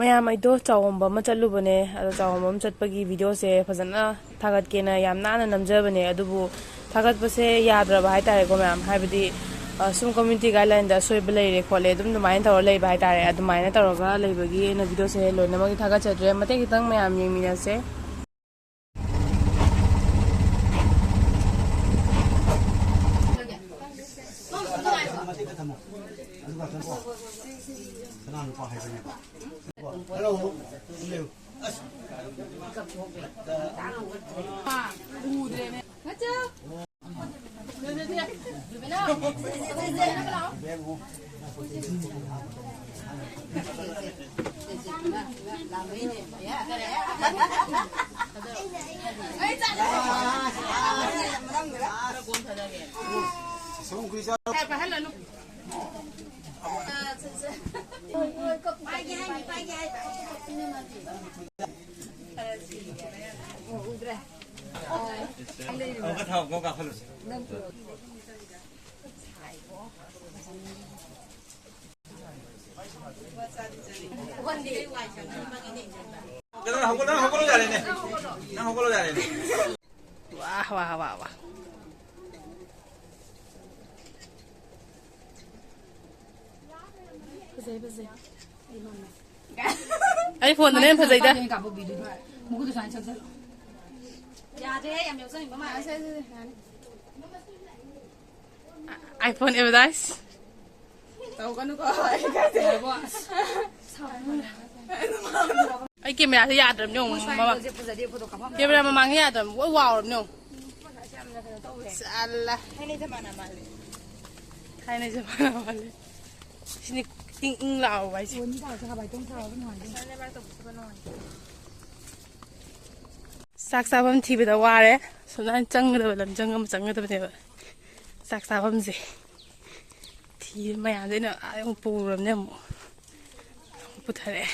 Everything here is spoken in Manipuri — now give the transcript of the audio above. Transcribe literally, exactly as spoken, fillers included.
ꯃꯌꯥꯝ, ꯑꯩꯗꯣ ꯆꯥꯎꯝꯕ ꯑꯃ ꯆꯠꯂꯨꯕꯅꯦ꯫ ꯑꯗꯣ ꯆꯥꯎꯝꯕ ꯑꯃ ꯆꯠꯄꯒꯤ ꯚꯤꯗꯤꯑꯣꯁꯦ ꯐꯖꯅ ꯊꯥꯒꯠꯀꯦꯅ ꯌꯥꯝ ꯅꯥꯟꯅ ꯅꯝꯖꯕꯅꯦ꯫ ꯑꯗꯨꯕꯨ ꯊꯥꯒꯠꯄꯁꯦ ꯌꯥꯗ꯭ꯔꯕ ꯍꯥꯏꯇꯥꯔꯦꯀꯣ, ꯃꯌꯥꯝ꯫ ꯍꯥꯏꯕꯗꯤ, ꯑ, ꯁꯨꯝ ꯀꯝꯃ꯭ꯌꯨꯅꯤꯇꯤ ꯒꯥꯏꯗꯂꯥꯏꯟꯗ ꯑꯁꯣꯏꯕ ꯂꯩꯔꯦ ꯈꯣꯠꯂꯦ, ꯑꯗꯨꯝ ꯑꯗꯨꯃꯥꯏꯅ ꯇꯧꯔ ꯂꯩꯕ ꯍꯥꯏꯇꯥꯔꯦ꯫ ꯑꯗꯨꯃꯥꯏꯅ ꯇꯧꯔꯒ ꯂꯩꯕꯒꯤ ꯑꯩꯅ ꯚꯤꯗꯤꯑꯣꯁꯦ ꯂꯣꯏꯅꯃꯛꯇꯤ ꯊꯥꯒꯠꯆꯗ꯭ꯔꯦ꯫ ꯃꯇꯦꯛ ꯈꯤꯇꯪ ꯃꯌꯥꯝ ꯌꯦꯡꯃꯤꯟꯅꯁꯦ꯫ ꯀꯩꯅꯣ, ꯍꯧꯒꯠꯂꯣ, ꯅꯪ ꯍꯧꯒꯠꯂꯣ ꯌꯥꯔꯦꯅꯦ꯫ ꯅꯪ ꯍꯧꯒꯠꯂꯣ ꯌꯥꯔꯦꯅꯦ꯫ ꯋꯥ, ꯋꯥ, ꯋꯥ, ꯋꯥ꯫ ꯐꯖꯩ, ꯐꯖꯩ꯫ ꯑꯩ ꯃꯥꯟꯅꯩ꯫ ꯑꯩ ꯐꯣꯟꯗꯅ ꯍꯦꯟꯅ ꯐꯖꯩꯗ꯫ ꯀꯥꯞꯄ ꯚꯤꯗꯤꯑꯣ ꯃꯈꯨꯠꯇ ꯁꯨꯃꯥꯏꯅ ꯆꯪꯁꯜꯂꯣ꯫ ꯌꯥꯗ꯭ꯔꯦ, ꯌꯥꯝ ꯌꯥꯎꯁꯟꯕ ꯃꯥꯜꯂꯦ꯫ ꯁꯦ, ꯁꯦ, ꯁꯦ, ꯌꯥꯅꯤ꯫ iPhone advertise꯫ ꯇꯧꯒꯅꯨꯀꯣ, ꯑꯩ ꯈꯪꯗꯦ꯫ ꯑꯩ ꯀꯦꯃꯦꯔꯥꯁꯦ ꯌꯥꯗ꯭ꯔꯕꯅꯦ, ꯌꯦꯡꯉꯨ, ꯃꯃꯥ꯫ ꯀꯦꯃꯦꯔꯥ ꯃꯃꯥꯡꯁꯦ ꯌꯥꯗ꯭ꯔꯕꯅꯦ, ꯂꯣꯏ ꯋꯥꯎꯔꯕꯅꯦ, ꯌꯦꯡꯉꯨ꯫ ꯆꯠꯂꯦ꯫ ꯊꯥꯏꯅꯩ ꯖꯃꯥꯅ ꯃꯥꯜꯂꯦ꯫ ꯁꯤꯅꯤ ꯏꯪ ꯏꯪ ꯂꯥꯎꯕ ꯍꯥꯏꯁꯦ꯫ ꯆꯥꯛ ꯆꯥꯐꯝ ꯊꯤꯕꯗ ꯋꯥꯔꯦ꯫ ꯁꯨꯃꯥꯏꯅ ꯆꯪꯒꯗꯕ ꯂꯝꯖꯪ ꯑꯃ ꯆꯪꯒꯗꯕꯅꯦꯕ꯫ ꯆꯥꯛ ꯆꯥꯐꯝꯁꯦ ꯊꯤꯕ ꯃꯌꯥꯝꯁꯦ ꯑꯩꯅ ꯑꯥ ꯑꯃꯨꯛ ꯄꯨꯔꯕꯅꯦ ꯑꯃꯨꯛ꯫ ꯑꯃꯨꯛ ꯄꯨꯊꯔꯛꯑꯦ꯫